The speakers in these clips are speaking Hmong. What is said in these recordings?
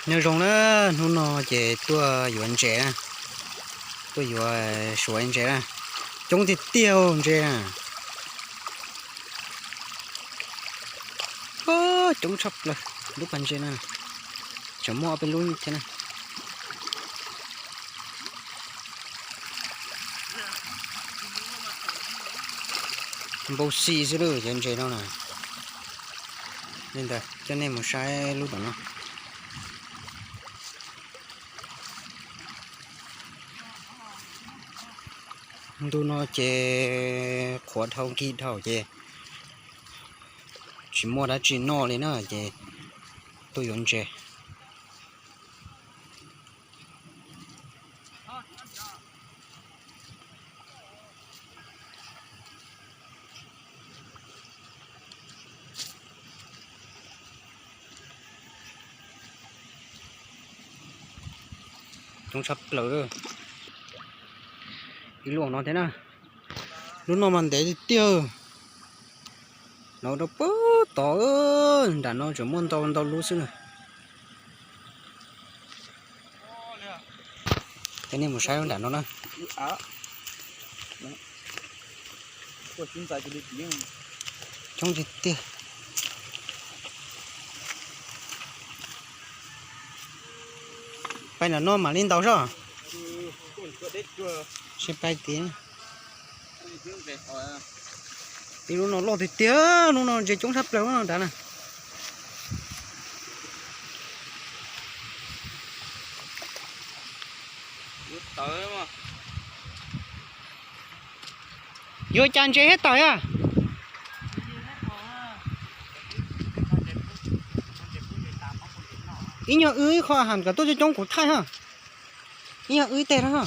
Nyob zoo na, hnub no ces tuaj yuav ntses na, tuaj yuav suav ntses na, coob tiag tiag ntses na. Coob tshaj plaws lub pas ntses na, tseem muaj ob peb lub thiab na. Npau xi xwb lawm cov ntses no na. Li ntawd coj nej mus saib lub tom no. Ntu no ces qhuav dhau nkig dhau ces tsis muaj dab tsi noj li na ces tuaj yuav ntses. Coob tshaj plaws. Ib lub no thiab na. Lub no mas ntev tiag tiag. No rau puag tod, nram no tseem muaj ntau ntau lub xwb na. Coj nej mus saib nram no na. Coob tiag tiag. Pais nram no mam li ntaus sob. Sib pais tid. Ib lub no loj tiag tiag, lub no ntses coob tshaj plaws nrad na. Yuav cas ntses thiab tawm a? Ib nyuag wb ib qho ham kom tuaj coob coob kuv thaij ha. Ib nyuag wb ib teg na ha.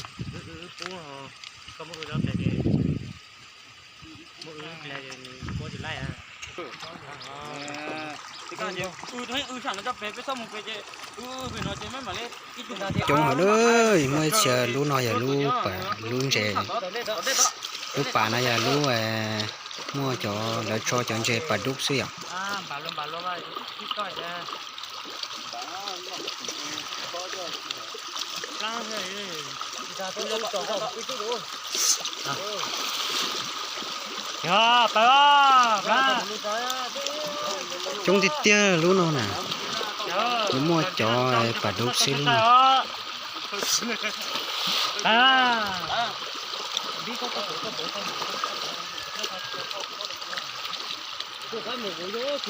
Coob heev, muaj ib txhia lub no yog lub, lub ntses, lub pas no yog lub muaj cov lawv tso cov ntses pas dub xwb yom. Coob tiag tiag lub no na, lub muaj cov pas dub xwb lub no.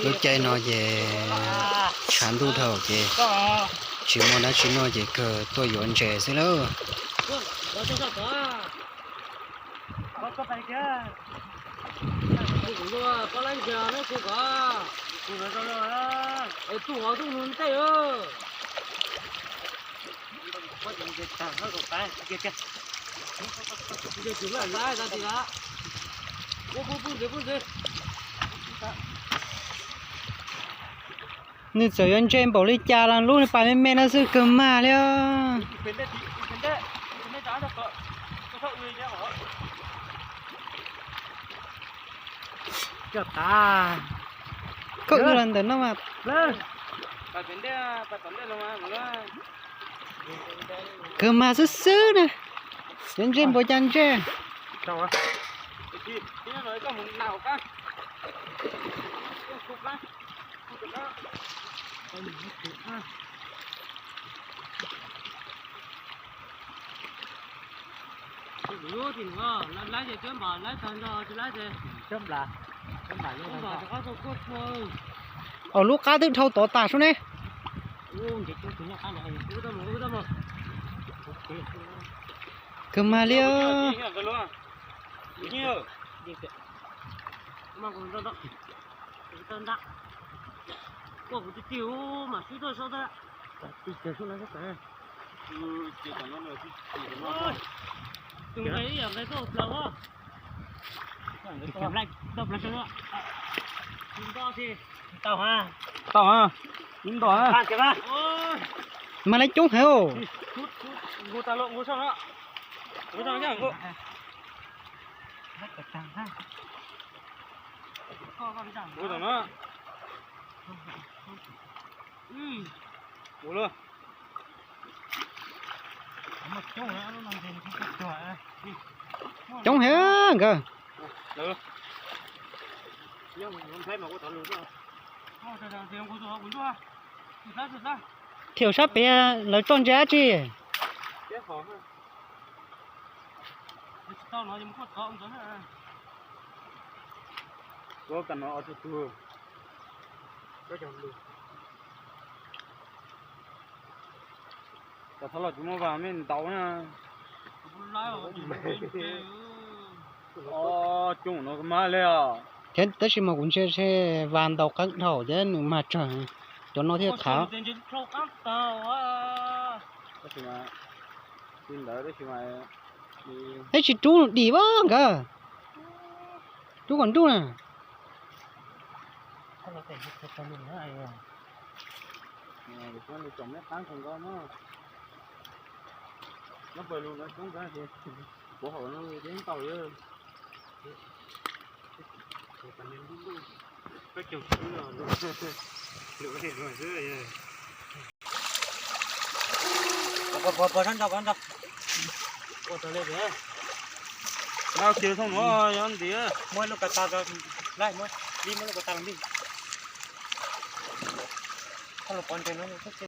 Lub caij no ces tshav ntuj dhau ces tsis muaj dab tsi noj ces kawg tuaj yuav ntses xwb lawm. Nws txawm yuav ntse npaum li cas los lub pas me me no xwb kawg mag li. Koj wb los ntawm no mas. Kawg mag xwb xwb na. Yuav ntse npaum cas ntse. Os, lub qab twb dhau tod tas sub ne. Kawg mag li. Tau ha, ib nto. Mag li coob heev. Ua lawm. Coob heev nkawd. Thiab sab pem lawv tso ntses dab tsi? Cov thov los tsis muaj vas me ntaus na. Coob no mas li os. Thiab tab sis mas kuv ntsia se vas ntaus qeeb dhau thiab nws mag tsawg, cov no thiaj qhav. Tab sis mas, tsis ntawd tab sis mas, tab sis rub dim vas nkawd, rub kom nruj na. Ua kiag thooj nuav yog ntiav. Muab lub kav tas, Laj, muab, Lij muab lub kav tas los nti. Koj los pov ntses no.